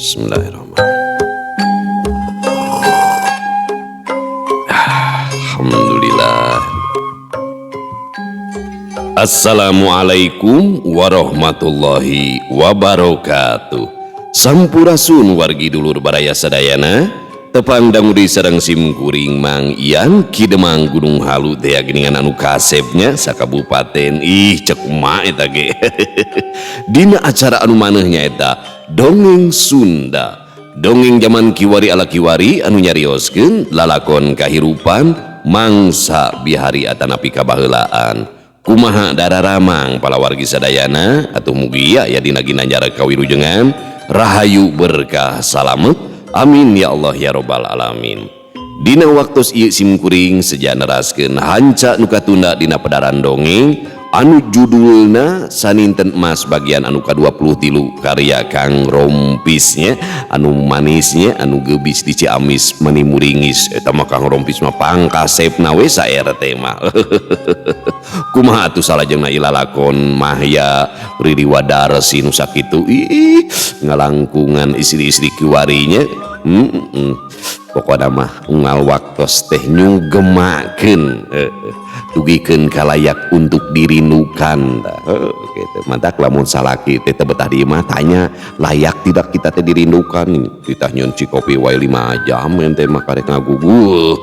Bismillahirrahmanirrahim. Alhamdulillah. Assalamualaikum warahmatullahi wabarakatuh. Sampurasun wargi dulur baraya sadayana. Tepang dangu deui sareng sim kuring Mang Ian Ki Demang Gunung Halu teh geuningan anu kasepnya sakabupaten. Ih, cek emak eta ge. Dina acara anu maneh nyaeta Dongeng Sunda. Dongeng zaman kiwari ala kiwari anu nyarioskeun lalakon kahirupan mangsa bihari atanapi kabaheulaan. Kumaha dararamang palawargi sadayana atuh mugia ya dina ginanjar kawilujengan rahayu berkah salamet, amin ya Allah ya robbal alamin. Dina waktos ieu sim kuring seja neraskeun hanca nu katunda dina pedaran dongeng anu judulna Saninten Emas bagian anu ka-23 karya Kang Rompisnya anu manisnya anu gebis di Ciamis meni muringis. Eta mah Kang Rompis mah pangkasepna we sa RT mah. Kumaha atuh salajengna ilalakon Mahya Riri Wadarsi nu sakitu, ih, ngalangkungan istri-istri kiwarinya. Pokona mah unggal waktos teh nyugemakeun, dugikeun kalayak untuk dirindukan gitu. Mantak lamun salaki teh teu betah di imah, tanya layak tidak kita teh dirindukan. Ditah nyeun kopi wae 5 jam ente mah karek ngaguguh.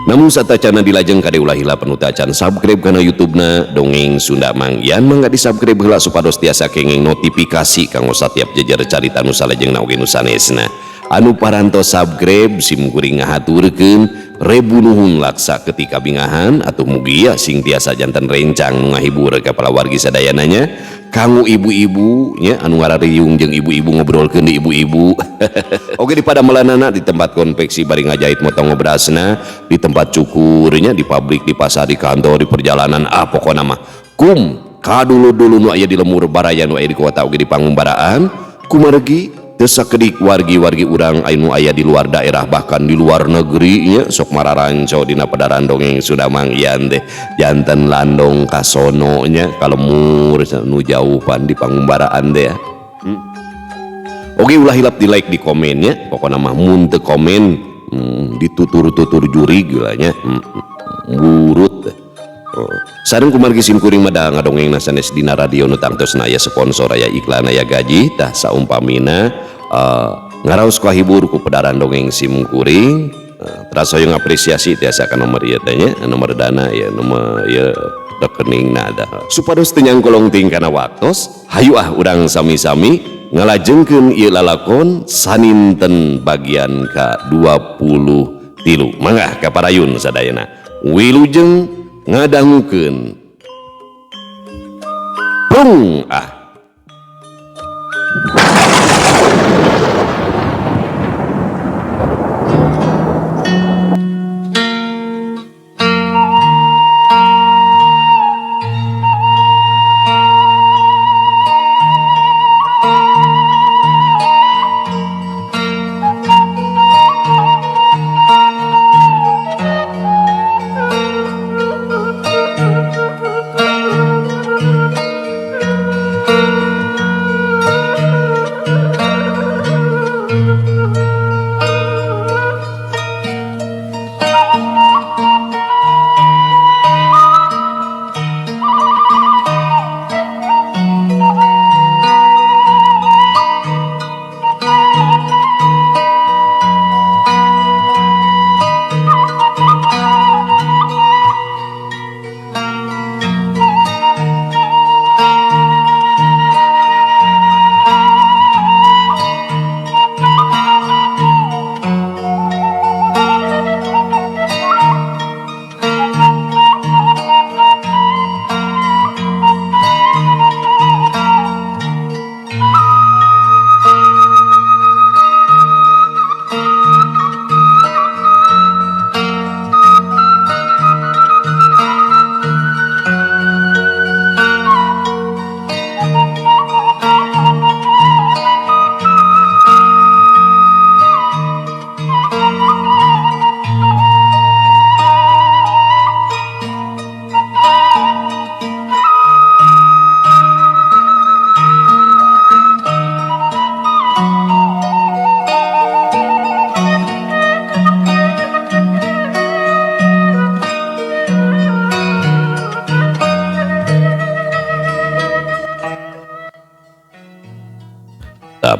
Namun satacana dilajeng kade ulah hilap anu tacan subscribe kana YouTube-na Dongeng Sunda Mang Ian, mangga di-subscribe heula supados tiasa kenging notifikasi kanggo satiap jejer carita nu salajengna oge nu sanesna. Anu parantos subscribe sim kuring ngahaturkeun rebu nuhun laksa ketika bingahan atuh mugia sing tiasa janten rencang nu ngahibur ka palawargi sadayananya. Kanggo ibu-ibu nya anu ngarariung jeung ibu-ibu ngobrolkeun di ibu-ibu. Oke, di padamelanana, di tempat konveksi bari ngajahit motong ngobrasna, di tempat cukurnya, di pabrik, di pasar, di kantor, di perjalanan, ah pokona mah kum kadulu-dulu nu aya di lemur baraya nu aya di kota oge di pangumbaraan. Kumargi teu sakedik wargi-wargi urang anu aya di luar daerah bahkan di luar negeri nya sok mararanco dina pedaran Dongeng Sunda Mang Ian teh janten landong kasono nya kalemur nu jauh pan di pangumbaraan teh ya. Oke, ulah hilap di like, di komennya, pokoknya mah mun teu komen, ditutur-tutur jurig lah nya, burut. Oh. Sareng kumargi sim kuring mah da ngadongeng sanes dina radio nu tangtosna aya sponsor, aya iklan, aya gaji. Tah, saumpamina ngaraos kahibur ku pedaran dongeng sim kuring, teras hoyong apresiasi tiasa ka nomor ieu teh nya, nomor dana ya, nomor ieu rekening ada. Supados teu nyangkolong ting kana waktos, hayu ah urang sami-sami ngalajengkeun ieu lalakon Saninten bagian ka-23. Mangga kaparayun sadayana, wilujeng ngadangukeun. Prung ah.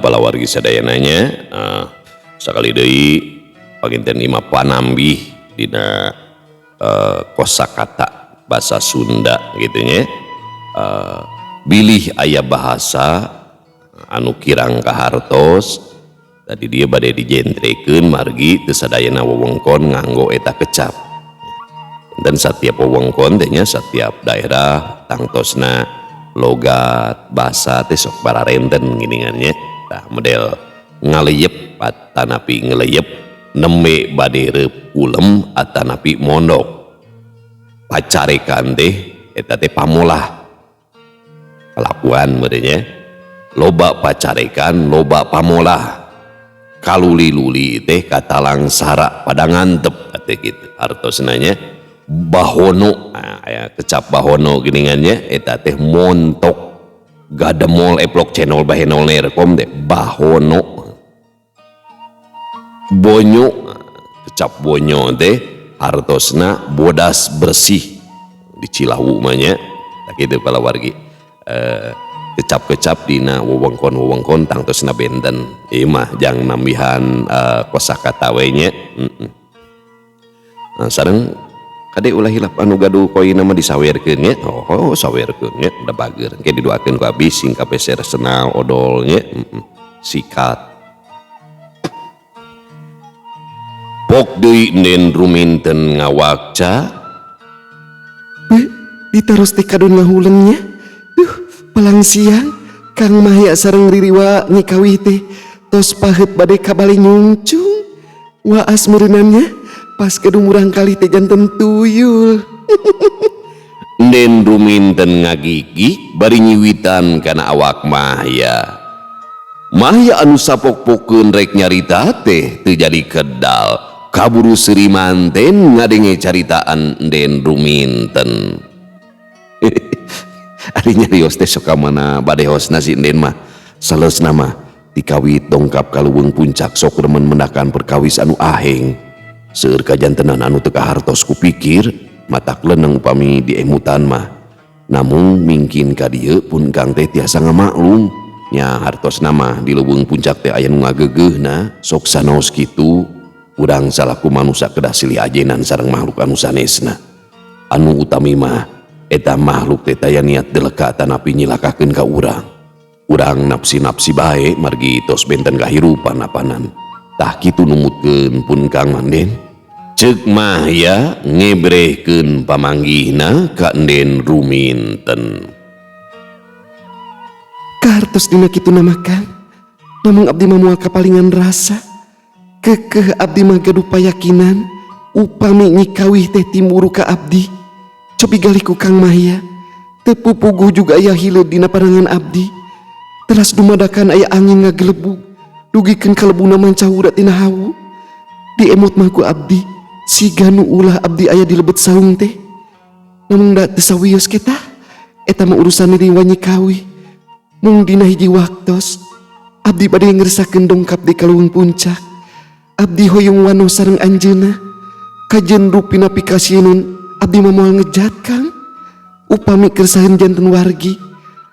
palawargi sadayana nya. Sakali deui panginten ieu mah panambih dina kosakata basa Sunda gitu nya. Bilih aya bahasa anu kirang kahartos tadi dia bade dijentrekeun margi teu sadayana wewengkon nganggo eta kecap. Dan setiap wewengkon teh nya, setiap daerah tangtosna logat basa teh sok bararenten giningan nya. Tah, model ngaleyep atanapi ngeleyep, nembe bade reup ulem atanapi mondok, pacarekan teh eta teh pamolah kalakuan meureun nya, loba pacarekan loba pamolah, kaluli-luli teh katalang sara pada ngantep teh kitu artosna nya. Bahono, nah, aya kecap bahono geuningan nya, eta teh montok gademol eplok cenol bahenol nerkom teh bahono. Bonyo, kecap bonyo teh hartosna bodas bersih di Cilawu mah nya. Tah kitu palawargi, kecap-kecap dina wewengkon-wewengkon tangtosna benten. Ieu mah jang nambihan kosakata we nya. Nah, sareng kade ulah hilap anu gaduh koin mah disawerkeun nya. Oh, sawerkeun nya, da bager. Engke didoakeun ku abdi sing kapeser senal odol nya. Sikat. Pok deui Nden Ruminten ngawakca. Be, ditaros teh kadon ngahuleng nya. Duh, palang siang Kang Mahya sareng Ririwa nyikawih teh tos paheut bade kabali nyungcung. Waas meureunannya pas kedung murang kali teh janten tuyul. Nden Ruminten ngagigih bari nyiwitan kana awak Mahya. Mahya anu sapok-pokeun rek nyarita teh teu jadi kedal. Kaburu seuri manten ngadenge caritaan Nden Ruminten. Ari nyarios teh sok ka mana bade hosna si Nden mah. Saleusna mah dikawit dongkap ka leuweung puncak sok remen mendakan perkawis anu aheng. Seueur kajantenan anu teu kahartos kupikir matak leneng upami diemutan mah. Namung mingkin ka dieu pun Kang teh tiasa ngamaklum nya hartosna mah di leuweung puncak teh aya nu ngageugeuna sok sanaos kitu urang salaku manusa kedah silih ajenan sareng makhluk anu sanesna. Anu utami mah eta makhluk teh taya niat deleka tanapi nyilakakeun ka urang. Urang napsi-napsi bae margi tos benten kahirupan apanan. Tah kitu numutkeun pun Kang Manden. Ceuk Mahya ngebrehkeun pamanggihna ka Nden Ruminten. Kahartos dina kitu nama Kang, namung abdi mah moal kapalingan rasa. Kekeh abdi mah gaduh payakinan upami nyikawih teh timburu ka abdi. Cobi galih ku Kang Mahya, teu pupuguh juga aya hileud dina pandangan abdi. Teras dumadakan aya angin ngagelebug, dugikeun kalebuna mancahura tina hawu. Diemut mah ku abdi, siga nu ulah abdi aya di lebet saung teh. Namung da teu sawios ke tah, eta mah urusan diri wanyikawih. Mung dina hiji waktos, abdi bade ngersakeun dongkap di kaleuweung puncak. Abdi hoyong wanoh sareng anjeunna. Kajeun rupina pikasieun abdi mah moal ngejat Kang. Upami kersaheun janten wargi,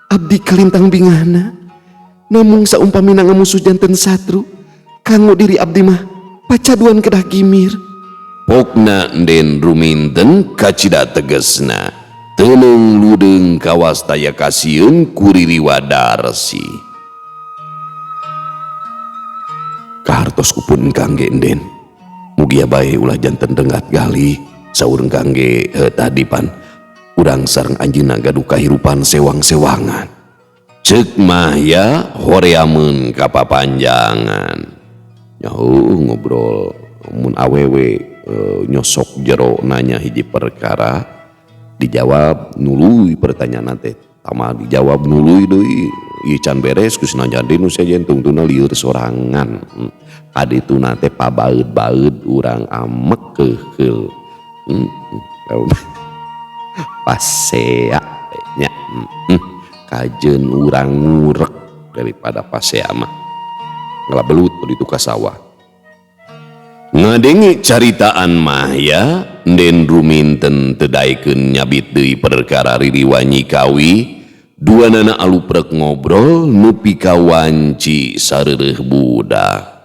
abdi kalintang bingahna. Namung saumpamina ngamusuh janten satru, kanggo diri abdi mah pacaduan kedah gimir. Pokna Nden Ruminten kacida tegesna. Teuneng ludeung kawas taya kasieun ku Ririwa Darsi. Kahartos ku pun kangge Nden. Mugia bae ulah janten renggat gali saur kangge tadi pan urang sareng anjeunna gaduh kahirupan sewang-sewangan. Ceuk Mahya horeameun ka papanjangan. Nyaho ngobrol mun awewe nyosok jero nanya hiji perkara dijawab nuluy pertanyaan teh tama dijawab nuluy deui ieu can beres geus nanya deui nu sejen tungtungna lieur sorangan. Kadituna teh pabaeud-baeud urang amek keuheul. Pasea nya. Kajeun urang ngurek daripada pasea mah. Ngalabelut di ka sawah. Ngadenge caritaan Mahya, Nden Ruminten teu daekeun nyabit deui perkara Ririwa Nyikawi Duanana aluprek ngobrol nepi ka wanci sareureuh budak.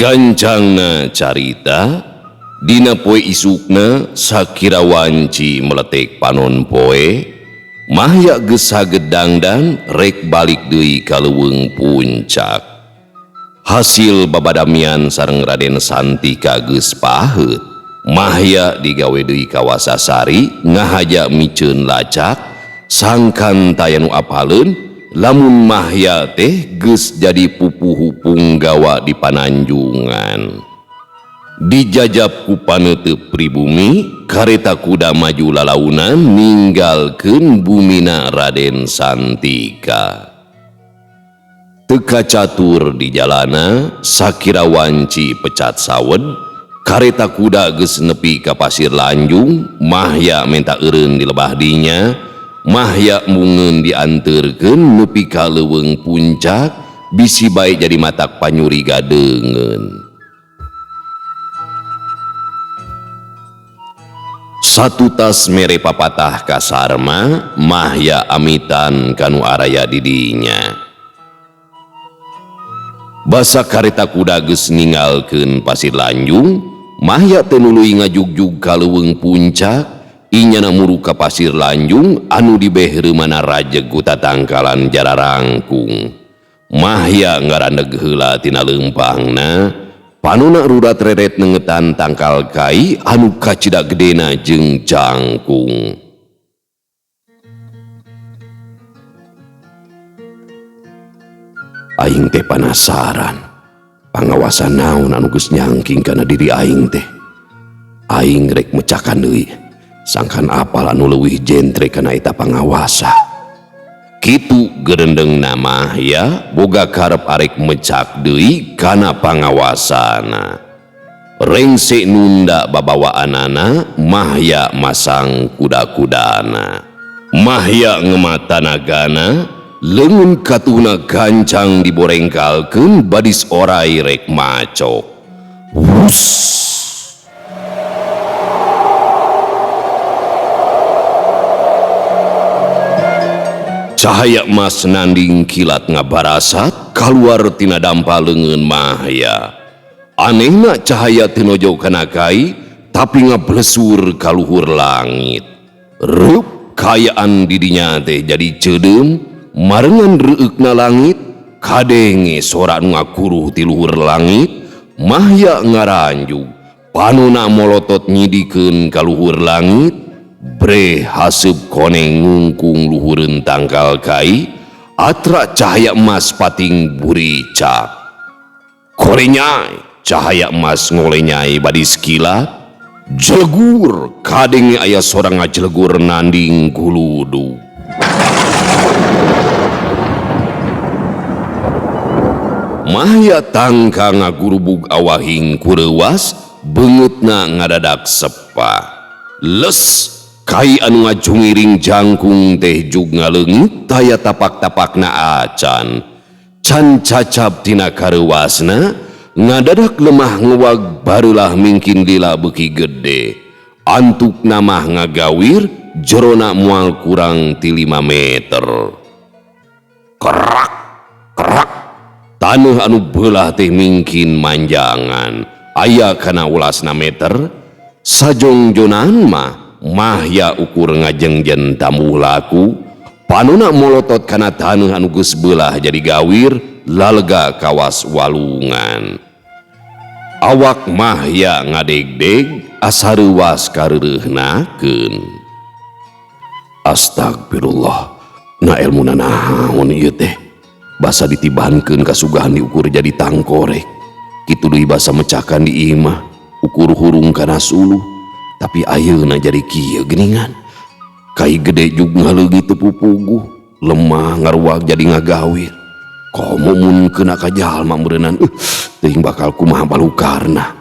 Gancangna carita dina poe isukna sakira wanci meletek panon poe Mahya geus sagedangdan rek balik deui ka leuweung puncak. Hasil babadamian sareng Raden Santika geus paheut. Mahya digawe deui ka Wasasari ngahaja miceun lacak sangkan taya nu apaleun lamun Mahya teh geus jadi pupuhu punggawa di Pananjungan. Dijajab ku paneuteup pribumi, kareta kuda maju lalaunan ninggalkeun bumina Raden Santika. Teu kacatur di jalana, sakira wanci pecat sawed, kareta kuda geus nepi ka Pasir Lanjung, Mahya menta eureun di lebah dinya. Mahya mungeun dianterkeun nepi ka leuweung puncak bisi bae jadi matak panyuri gadeungeun. Satutas mere papatah ka Sarma, Mahya amitan kanu araya di dinya. Basa kareta kuda geus ninggalkeun Pasir Lanjung, Mahya teu nuluy ngajugjug ka leuweung puncak. Inyana muru ka Pasir Lanjung anu dibehreumana rajeg ku tatangkalan jararangkung. Mahya ngarandeg heula tina leumpangna, panona rurat reret nengetan tangkal kai anu kacida gedena jeung jangkung. Aing teh panasaran, pangawasan naon anu geus nyangking kana diri aing teh. Aing rek mecakan deui. Sangkan apal anu leuwih jentre kana eta pangawasa. Kitu gerendengna Mahya boga karep arek mecak deui kana pangawasana. Rengse nunda babawaanana, Mahya masang kuda-kudana. Mahya ngemata nagana, leungeun katuhna gancang diborengkalkeun badis orai rek macok. Wus! Cahaya emas nanding kilat ngabarasat kaluar tina dampa leungeun Mahya. Anehna cahaya teu nojo kana kai tapi ngablesur ka luhur langit. Reup kayaan didinya teh jadi ceudeum marengan reueukna langit kadenge sora nu ngakuruh ti luhur langit. Mahya ngaranjug panona molotot nyidikeun ka luhur langit. Bre haseup koneng ngungkung luhureun tangkal kai atra cahaya emas pating buricak. Korenyai cahaya emas ngolenyai badis kilat jelegur kadenge aya sora ngajelegur nanding guludu. Mahya tangka ngagurubug awahing kureuwas beungeutna ngadadak sepah. Les kai anu ngajungiring jangkung teh jug ngaleungit taya tapak-tapakna acan. Can cacap tina kareuwasna ngadadak lemah ngewag barulah mingkin lila beuki gede. Antukna mah ngagawir jerona moal kurang ti 5 meter. Kerak kerak taneuh anu beulah teh mingkin manjangan aya kana ulasna meter. Sajongjonan mah Mahya ukur ngajengjen tamu laku panona molotot kana taneuh anu geus beulah jadi gawir lalega kawas walungan. Awak Mahya ngadegdeg asa reuwas kareureunahkeun. Astagfirullah, na elmuna naon ieu teh? Basa ditibankeun kasugahan diukur jadi tangkorek. Kitu deui basa mecakan di imah, ukur hurung kana suluh. Tapi ayeuna jadi kieu geuningan. Kai gede jug ngaleungit teu pupuguh, lemah ngaruag jadi ngagawir. Komo mun kena ka jalma meureunnan, teuing bakal kumaha balukarna.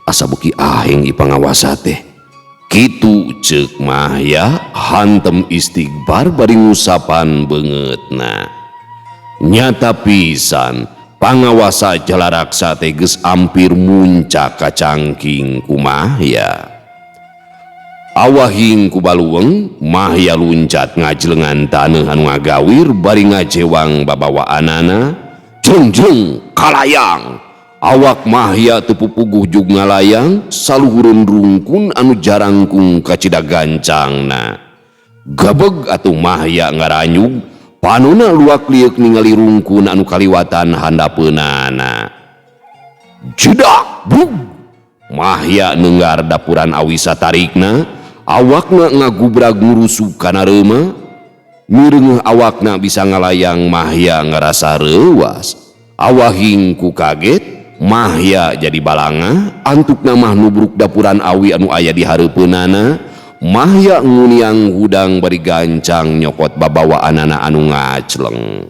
Asa beuki aheng ieu pangawasa teh. Kitu ceuk Mahya hantem istighfar bari ngusapan beungeutna. Nyata pisan pangawasa Jalaraksa teh geus ampir muncak ka cangking ku Mahya. Awahing ku baluweung, Mahya luncat ngajlengan taneuh anu ngagawir bari ngajewang babawaanana. Jeng-jeng kalayang. Awak Mahya teu pupuguh jug ngalayang saluhureun rungkun anu jarangkung kacida gancangna. Gabeg atuh Mahya ngaranyug, panona luak lieuk ningali rungkun anu kaliwatan handapeunana. Jedak brug. Mahya neunggar dapuran awi satarikna, awakna ngagubrag ngurusuk kana reuma. Mireungeuh awakna bisa ngalayang, Mahya ngarasa reuas. Awahing ku kaget, Mahya jadi balangah, antukna mah nubruk dapuran awi anu aya di hareupeunana. Mahya nguniang hudang bari gancang nyokot babawaanana anu ngacleng.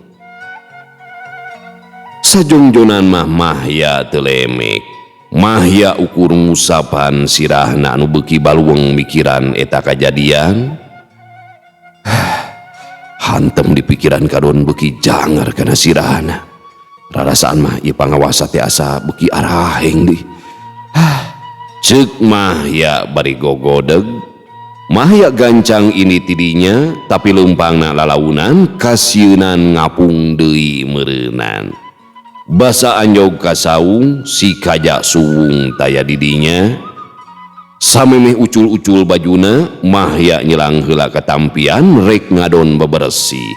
Sajongjonan mah Mahya teu lemek. Mahya ukur ngusapan sirahna anu beuki baluweung mikiran eta kajadian. Hantem di pikiran kadon beuki jangar kana sirahna. Rarasaan mah ieu pangawasa teh asa beuki araheng deui. Ceuk Mahya bari gogodeg. Mahya gancang ini tidinya tapi leumpangna lalaunan kasieunan ngapung deui meureunan. Basa anjog ka saung si kaja suwung taya didinya. Samemeh ucul-ucul bajuna Mahya nyelang heula katampian rek ngadon bebersih.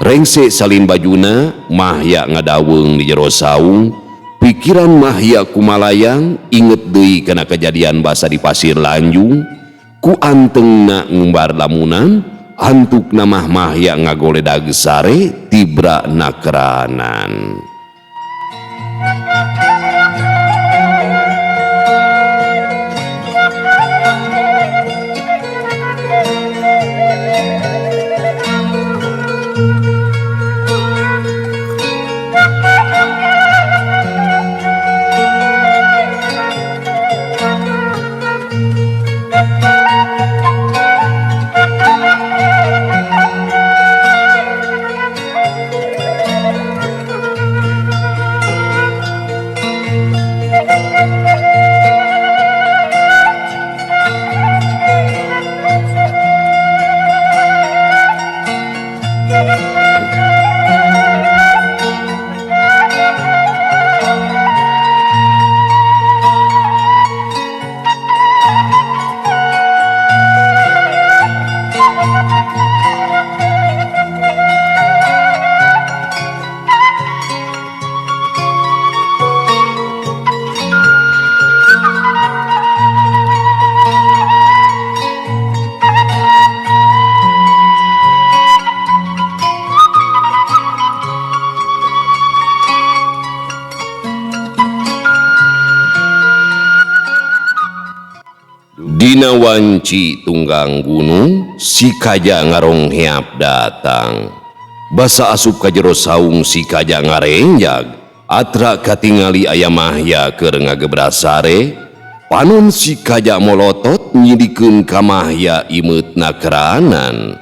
Rengse salin bajuna Mahya ngadaweung di jero saung. Pikiran Mahya kumalayang inget deui kana kejadian basa di pasir Lanjung. Ku antengna ngumbar lamunan, antukna mah Mahya ngagoledag sare tibra nakranan. Dina wanci tunggang gunung si kaja ngarongheap datang. Basa asup ka jero saung si kaja ngarenjag. Atra katingali aya Mahya keur ngagebras sare. Panon si kaja molotot nyidikeun ka Mahya imeutna keranan.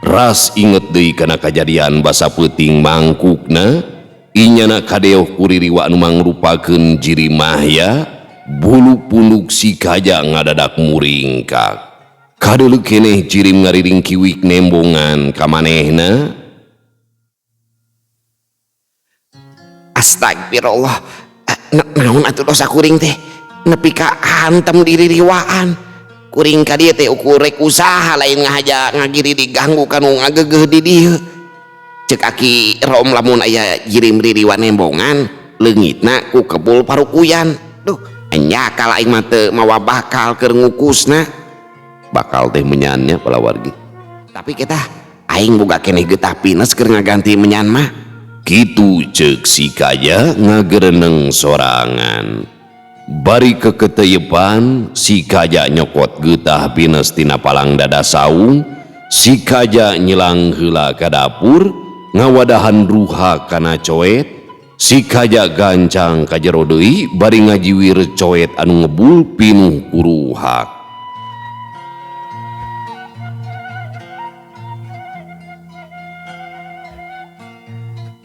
Ras inget deui kana kajadian basa peuting mangkukna. Inyana kadeoh kuririwa anu mangrupakeun jiri Mahya. Bulu punduk si kaja ngadadak muringkak. Kadeuleu keneh jirim ngariring kiwik nembongan ka manehna. Astagfirullah. Naon atuh dosa kuring teh? Nepi ka hantem diririwaan. Kuring ka dieu teh ukur rek usaha lain ngahaja ngagiri diganggu kanu ngageugeuh di dieu. Ceuk aki Rom lamun aya jirim ririwa nembongan, leungitna ku kebul parukuyan. Duh, enya kala aing mah teu mawa bakal keur ngukusna. Bakal teh menyannya palawargi. Tapi kita aing boga keneh getah pines keur ngaganti menyan mah. Kitu ceuk si kaja ngagereneng sorangan. Bari keketeyepan si Kaja nyokot getah pines tina palang dada saung, si Kaja nyilang heula ka dapur ngawadahan ruha kana coet, si Kaja gancang ka jero deui bari ngajiwir coet anu ngebul pinuh kuruhak.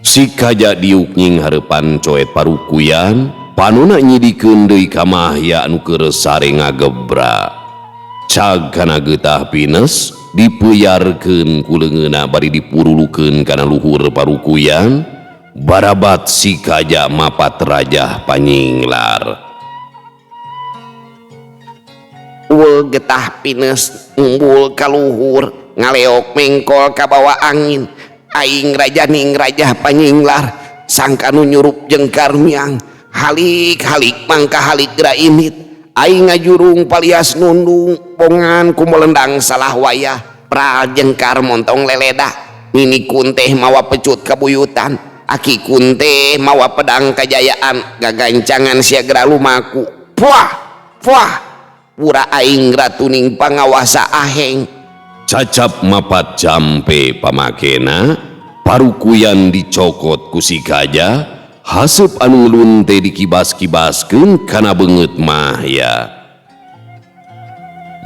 Si Kaja diuk nying hareupan coet parukuyan, panona nyidikeun deui ka Mahya anu keur sare ngagebra. Cag kana getah pines dipuyarkeun ku leungeunna bari dipurulukeun kana luhur parukuyan, barabat si Kaja mapat rajah panyinglar. Uweul getah pines ngumbul ka luhur, ngaleok mengkol ka bawa angin. Aing raja ning rajah panyinglar, sangka nu nyurup jeung karmiang. Halik-halik mangka halik geura init. Aing ngajurung palias nundung, bongan ku melendang salah wayah. Pral jengkar montong leleda, nini kunteh mawa pecut kabuyutan, aki kunteh mawa pedang kajayaan, gagancangan sia geura lumaku. Puah, puah, pura aing ratuning pangawasa aheng. Cacap mapat jampe pamakena, parukuyan dicokot ku si Kaja, haseup anu ngelun teh dikibas-kibaskeun kana beungeut Mahya.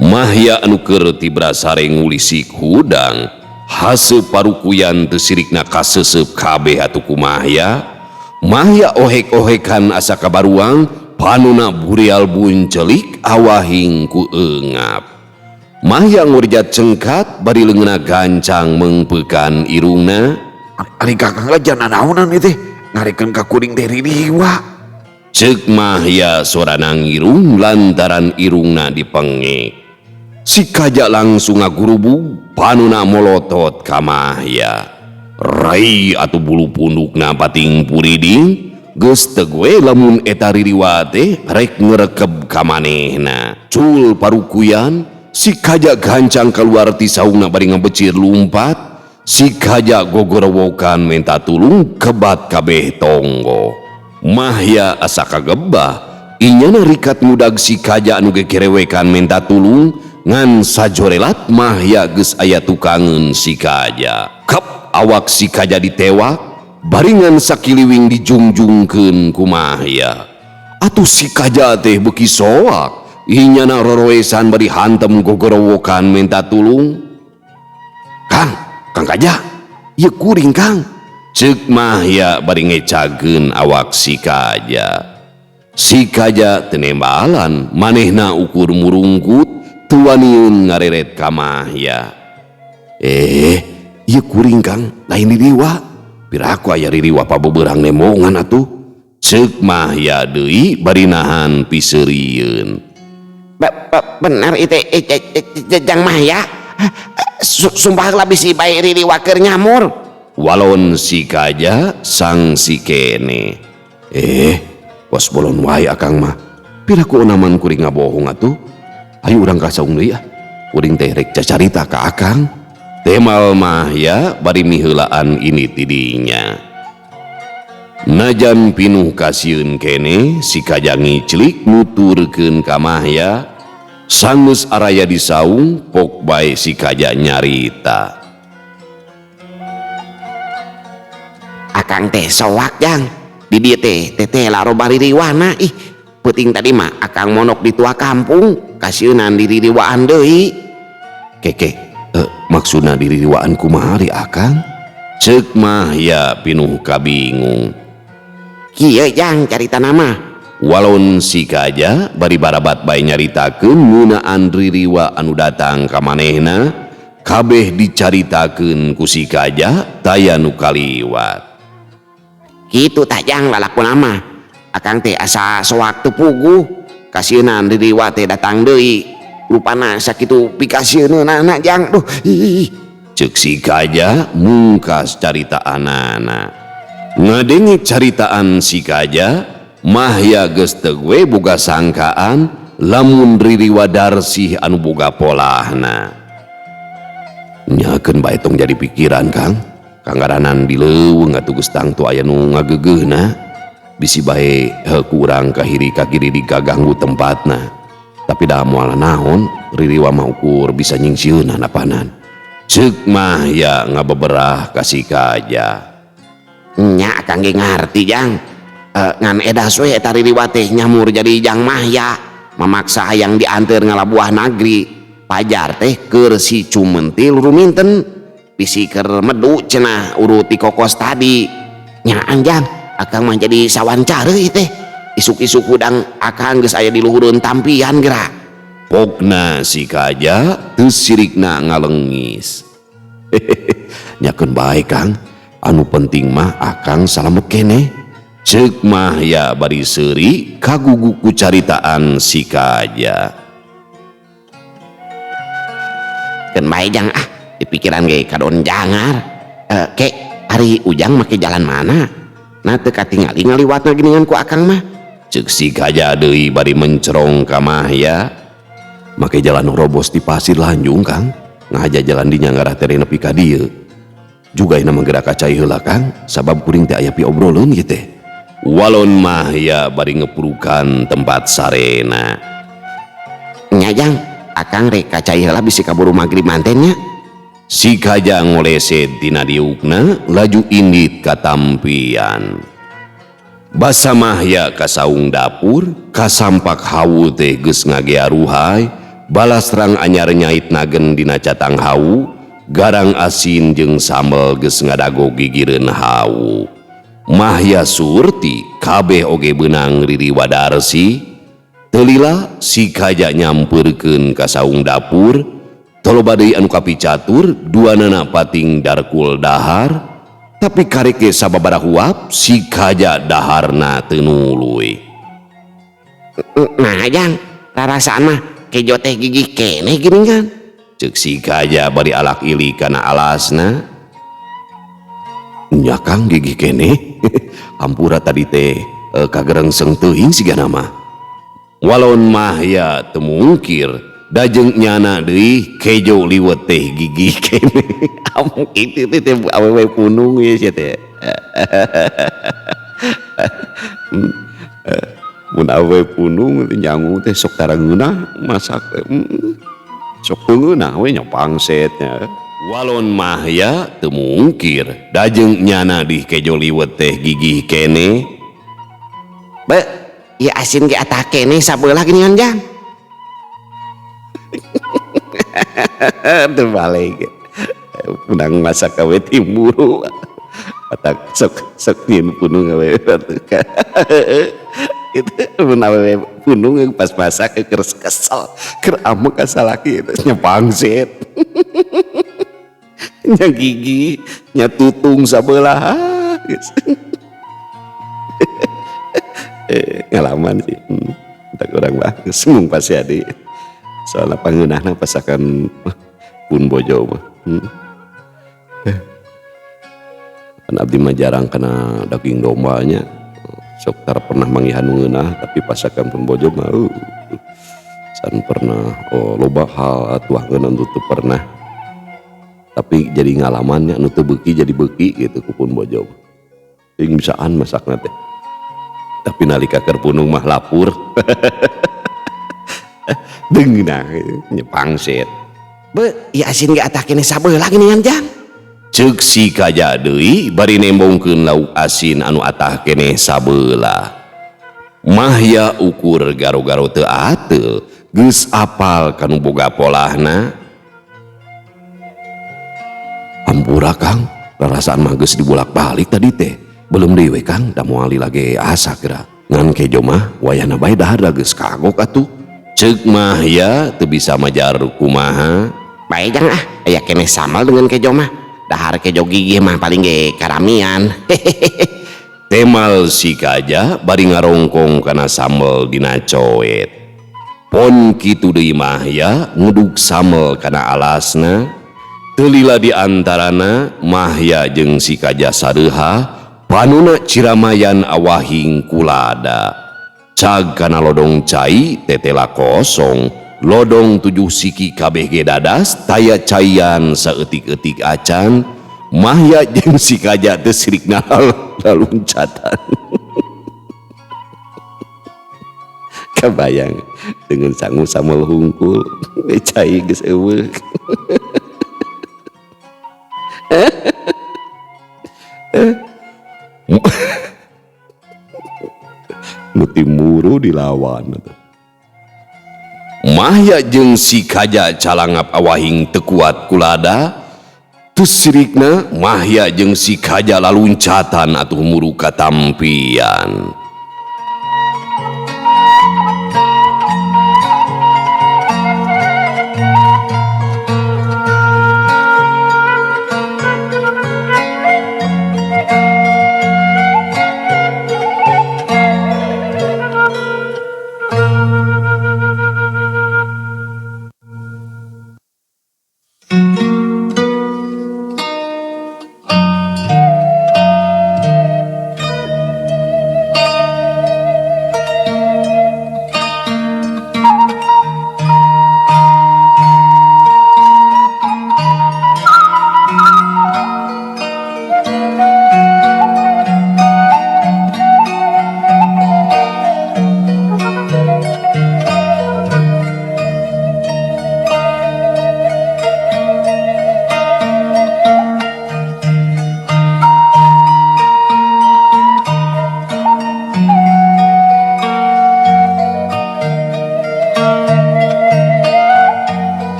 Mahya anu keur tibra sare ngulisik hudang, haseup parukuyan teu sirikna kaseuseup kabeh atuh ku Mahya. Mahya ohek-ohekan asa kabaruang, panona burial buncelik awahing ku eungap. Mahya ngurjat cengkat bari leungeunna gancang meungpeukan irungna. Ari kakang lejana naonan ieu teh? Ngarikeun ka kuring teh ririwa. Ceuk Mahya sorana ngirung lantaran irungna dipengek. Si Kaja langsung ngagurubug panona molotot ka Mahya. Rai atuh bulu pundukna pating puriding, geus teu we lamun eta ririwa teh rek ngerekeb ka manehna. Cul parukuyan, si Kaja gancang keluar ti saungna bari ngebecir lumpat. Si Kaja gogorowokan minta tulung kebat kabeh tonggo. Mahya asa kagebah, inyana rikat ngudag si Kaja anu gegerewekan minta tulung, ngan sajorelat Mahya geus aya tukangeun si Kaja. Kep awak si Kaja ditewak, baringan sakiliwing dijungjungkeun ku Mahya. Atuh si Kaja teh beuki soak, inyana roroesan bari hantem gogorowokan minta tulung. Kang, Kang Kaja, ieu kuring Kang. Ceuk Mahya bari ngecageun awak si Kaja. Si Kaja teu nembalan, manehna ukur murungkut, teu waniun ngareret ka Mahya. Ieu kuring Kang, lain ririwa. Piraku aya ririwa pabeberang nembongan atuh. Ceuk Mahya deui bari nahan piseurieun. Bener ieu teh, jang Mahya. Sumpah lah bisi bae ririwa keur nyamur. Walon si Kaja sang si kene. Was bolon wae akang mah. Piraku onaman kuring ngabohong atuh. Ayo urang ka saung deui ah. Kuring teh rek cacarita ka akang. Temal Mahya bari miheulaan ini tidinya. Najan pinuh kasieun kene si Kaja ngiclik nuturkeun ka Mahya. Sanggeus araya di saung pok bae si Kaja nyarita. Akang teh soak jang. Di dieu teh teteh laroba ririwana ih. Peuting tadi mah akang monok di tua kampung, kasieunan diririwaan deui. Keke, maksudna diririwaan kumaha ri akang? Ceuk Mahya pinuh kabingung. Kieu jang caritana mah. Walon si Kaja bari barabat bae nyaritakeun ngeunaan ririwa anu datang ka manehna, kabeh dicaritakeun ku si Kaja taya nu kaliwat. Kitu tah jang lalakuna mah. Akang teh asa soak teu puguh, kasieunan ririwa teh datang deui. Rupana sakitu pikasieunana jang. Duh, ih. Ceuk si Kaja mungkas caritaanana. Ngadenge caritaan si Kaja, Mahya geus teu we boga sangkaan lamun ririwa Darsih anu boga polahna. Nyakeun bae tong jadi pikiran Kang. Kangaranan di leuweung atuh geus tangtu aya nu ngageugeuhna. Bisi bae ku urang kahiri kagiri digaganggu tempatna. Tapi da moal naon ririwa mah ukur bisa nyingsieunan apanan. Ceuk Mahya ngabeberah ka si Kaja. Nya akang ge ngarti jang. Ngan edas we eta ririwa teh nyamur jadi jang Mahya mamaksa hayang dianteur ngalabuah nagri. Pajar teh keur si Cumentil ruminten bisi keur medu cenah urut ti kokos tadi. Nya anjang akang mah jadi sawancara ieu teh. Isuk-isuk hudang akang geus aya di luhureun tampian geura. Pokna si Kaja teu sirikna ngalengis. Nyakeun bae Kang, anu penting mah akang salamet keneh. Ceuk Mahya bari seuri kagugu ku caritaan si Kaja. Keun bae jang ah, dipikiran ge kadon jangar. Kek ari Ujang make jalan mana? Nah teu katingali ngaliwatna geuningan ku akang mah. Ceuk si Kaja deui bari mencerong ka Mahya. Make jalan robos di pasir lanjung Kang. Ngahaja jalan dinya ngarah tere nepi ka dieu. Juga ina mah geura ka cai heula Kang, sabab kuring teh aya piobroleun ieu teh. Walon Mahya bari ngepurukan tempat sarena. Nya jang, akang rek ka cai heula bisi kaburu magrib manten nya. Si Kaja ngoleset tina diukna laju indit ka tampian. Basa Mahya ka saung dapur, kasampak hawu teh geus ngagearuhai, balas rang anyar nyait nagen dina catang hawu, garang asin jeung sambel geus ngadago gigireun hawu. Mahya Surti kabeh oge beunang riri wadarsi. Teu lila si Kaja nyampeurkeun ka saung dapur, toloba deui anu kapicatur, duanana pating darkul dahar. Tapi karek ge sababaraha huap si Kaja daharna teu nuluy. Nah jang, rarasaan mah kejo teh gigih keneh geuningan. Ceuk si Kaja bari alak ili kana alasna. Nya Kang gigih keneh. Hampura tadi teh kagerengseng teuing sigana mah. Walon Mahya teu mungkir dajeng nyana deui kejo liwet teh gigih keneh. Amuk itu teh teh awewe punung ieu sia teh. Mun awewe punung teh nyangu teh sok tara ngeunah masak teh. Sok teu ngeunah we nya pangset nya. Walon Mahya teu mungkir dajeng nyana di kejo liwet teh gigih keneh. Be, ieu asin ge atah keneh sabelah geuningan jang. Terbalik. Punang masak awe timburu. Atak sok sok nyin punung awe. Itu mun awewe punung pas masak keur kesel, keur amek ka salaki itu nya pangset. Nya gigi, nya tutung sabelah. Geus. Ngalaman sih. Tak urang mah geus mung pasti adi. Soalna pangeunahna pasakan pun bojo mah. Kan abdi mah jarang kana daging dombanya. Sok tar pernah manggihan nu ngeunah tapi pasakan pun bojo mah san pernah, oh, loba hal atuh ngeunah nu teu pernah. Tapi jadi ngalamannya nu teu beuki jadi beuki gitu ku pun bojo mah. Teuing bisaan masakna teh. Tapi nalika keur punung mah lapur. Deungeunah nya pangset. Be, ieu asin ge atah keneh sabelah geuningan jang. Ceuk si Kaja deui bari nembongkeun lauk asin anu atah keneh sabelah. Mahya ukur garo-garo teu ateul, geus apal kanu boga polahna. Hampura Kang, rarasaan mah geus dibolak-balik tadi teh. Belum deui we Kang, da moal lila ge asa geura. Ngan kejo mah wayahna bae dahar da geus kagok atuh. Ceuk Mahya teu bisa majar kumaha. Bae jang ah, aya keneh sambal dengan kejo mah. Dahar kejo gigih mah paling ge karamian. Temal si Kaja bari ngarongkong kana sambel dina coet. Pon kitu deui Mahya ngedug sambel kana alasna. Teu lila di antarana Mahya jeung si Kaja sareuha panuna ciramayan awahing kulada. Cag kana lodong cai tetela kosong, lodong 7 siki kabeh ge dadas taya caian saeutik-eutik acan. Mahya jeung si Kaja teh sirikna laluncatan. Kabayang dengan sangu samel hungkul cai geus eueuh. Nu timuru dilawan. Mahya jeung si Kaja calangap awahing teu kuat kulada. Tus sirikna Mahya jeung si Kaja laluncatan atuh muru katampian.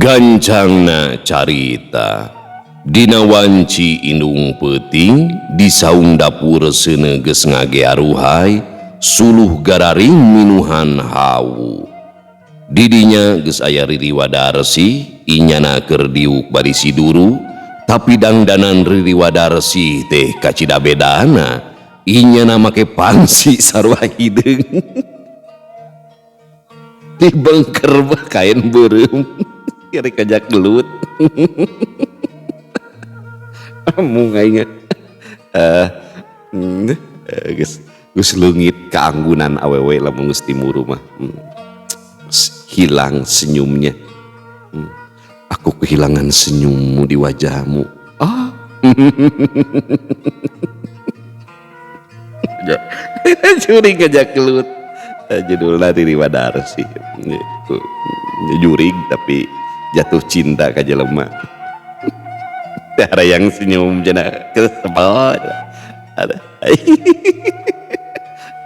Gancangna carita dina wanci indung peuting di saung dapur seuneu geus ngagearuhay suluh gararing minuhan hawu. Didinya geus aya Riri Wadarsi inyana keur diuk bari siduru, tapi dangdanan Riri Wadarsi teh kacida bedana inyana make pangsi sarua hideung dibengker kain beureum kiri kajak gelut. Mung aing geus leungit kaanggunan awewe lamun geus timuru mah. Hilang senyumnya. Aku kehilangan senyummu di wajahmu. Ah. Jurig kajak gelut. Judulna Riri Wadarsi. Jurig tapi jatuh cinta ka jelema. Ada yang senyum cenah kesebel. Ada.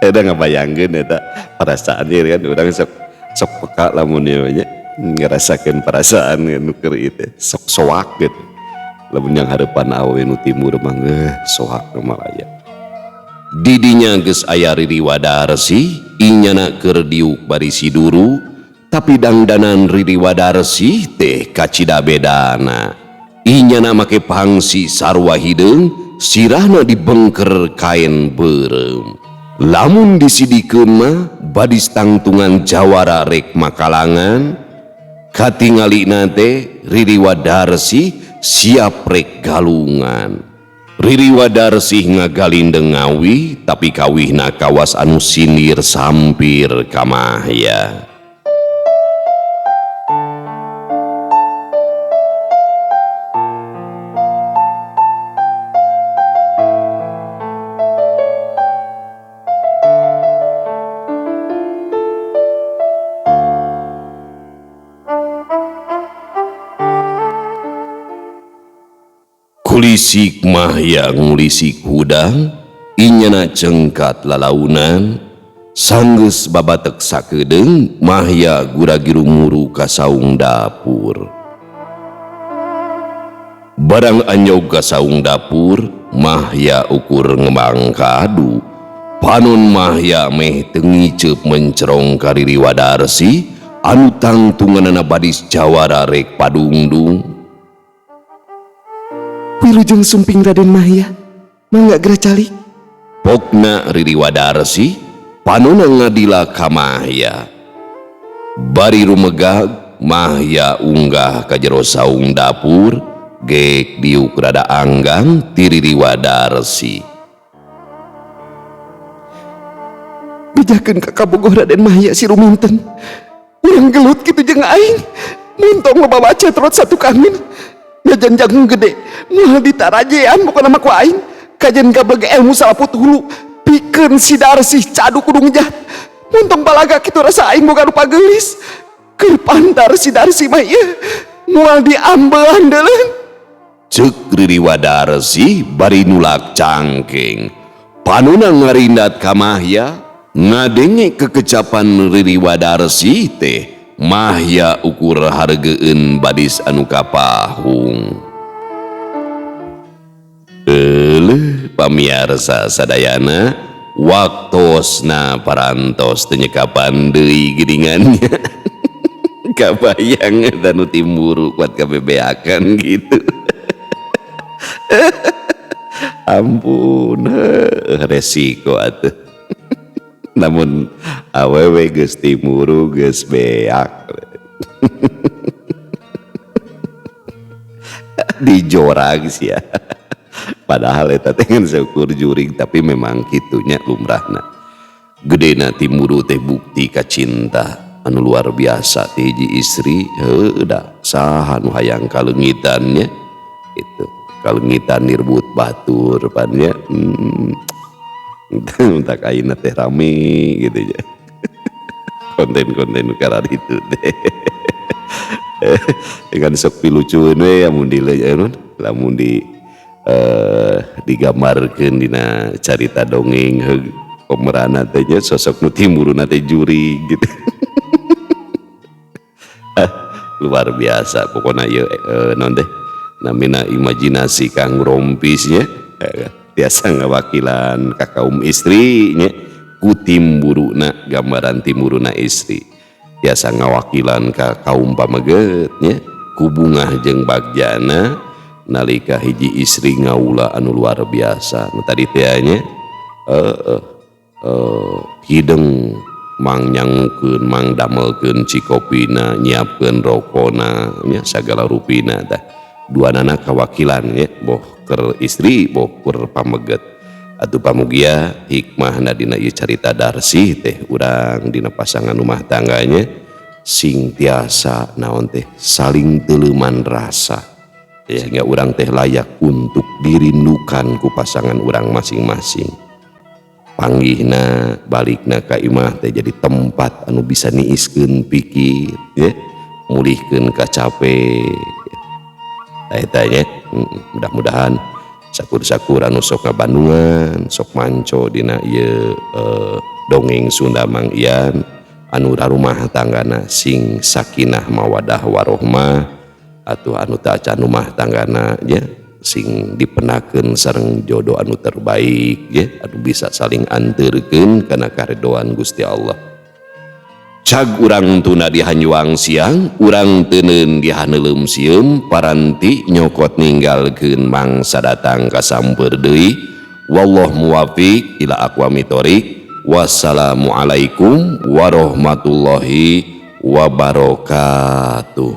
Ada ngabayangkeun eta perasaan ieu kan urang sok sok peka lamun ieu nya ngerasakeun perasaan nu keur ieu teh sok soak gitu. Lamun yang hareupan awewe nu timur mah soak malaya. Didinya geus aya Riri Wadarsi inyana keur diuk bari siduru, tapi dangdanan Riri Wadarsi teh kacida bedana. Inyana make pangsi sarua hideung, sirahna dibengker kain beureum. Lamun disidikeun mah badis tangtungan jawara rek makalangan, katingalina teh Riri Wadarsi siap rek galungan. Riri Wadarsi ngagalindeng ngawi, tapi kawihna kawas anu sindir sampir ka Mahya. Kulisik Mahya ngulisik hudang, inyana cengkat lalaunan, sanggeus babatek sakedeung, Mahya gura-giru muru ka saung dapur. Barang anyog ka saung dapur, Mahya ukur ngemang kadu. Panon Mahya meh teu ngiceup mencerong ka Riri Wadarsi anu tangtunganana badis jawara rek padungdung. Wilujeng sumping Raden Mahya, mangga geura calik. Pokna Riri Wadarsi panona ngadila ka Mahya. Bari rumegag Mahya unggah ka jero saung dapur, gek diuk rada anggang ti Riri Wadarsi. Bejakeun ka kabogoh Raden Mahya si Ruminten. Urang gelut kitu jeung aing. Muntong loba baca terus satu kangen. Najan jagung gede, moal ditarajean pokona mah ku aing. Kajen gableg ilmu salaput hulu, pikeun si Darsih cadu kudu ngejat. Muntong balaga kitu rasa aing boga rupa geulis. Keur pantar si Darsih mah ieu moal diambelan deuleu. Ceuk Riri Wadarsi bari nulak cangkeng. Panona ngarindat ka Mahya, ngadenge kekecapan Riri Wadarsi teh, Mahya ukur hargeun badis anu kapahung. Euleuh pamiarsa sadayana, waktosna parantos teu nyekapan deui geuningannya. Kabayang eta nu timburu kuat kabebeakan gitu. Ampun, resiko atuh. Namun awewe geus timburu geus beak. Dijorag sia. Padahal eta teh ngan seukur jurig tapi memang kitunya lumrahna. Gedena timburu teh bukti kacinta anu luar biasa ti hiji istri, heueuh da saha nu hayang kaleungitannya itu. Kalengitan nirbut batur pan nya. Tak ayeuna teh rame gitu ya. Konten-konten nu kararitu teh. Dengan sok pilucueun we lamun di lamun di digambarkeun dina carita dongeng heug pemeranna teh nya sosok nu timuruna teh jurig gitu. Luar biasa pokona ieu naon teh namina imajinasi kang rompisnya biasa ngawakilan ka kaum istri nya ku timburuna gambaran timburuna istri biasa ngawakilan ka kaum pameget nya ku bungah jeung bagjana nalika hiji istri ngaula anu luar biasa nu tadi teh nya hideng mang nyangukeun mang damelkeun cikopina nyiapkeun rokona nya sagala rupina tah duanana kawakilan ya boh keur istri boh keur pameget. Atuh pamugia hikmahna dina ieu carita Darsih teh urang dina pasangan rumah tangganya sing tiasa naon teh saling teuleman rasa sehingga urang teh layak untuk dirindukan ku pasangan urang masing-masing. Panggihna balikna ka imah teh jadi tempat anu bisa niiskeun pikir ya, mulihkeun kacape. Eta nya mudah-mudahan sakur-sakur anu sok ngabandungan sok manco dina ieu dongeng Sunda Mang Ian anu rarumah tanggana sing sakinah mawadah warohmah atuh anu teu acan rumah tanggana nya sing dipenakeun sareng jodoh anu terbaik ya anu bisa saling anterkeun kana karedoan Gusti Allah. Cag urang tuna di hanyuang siang, urang teuneun di haneuleum sieum, paranti nyokot ninggalkeun mangsa datang ka samper deui. Wallahu muwafiq ila aqwamit thoriq. Wassalamualaikum warahmatullahi wabarakatuh.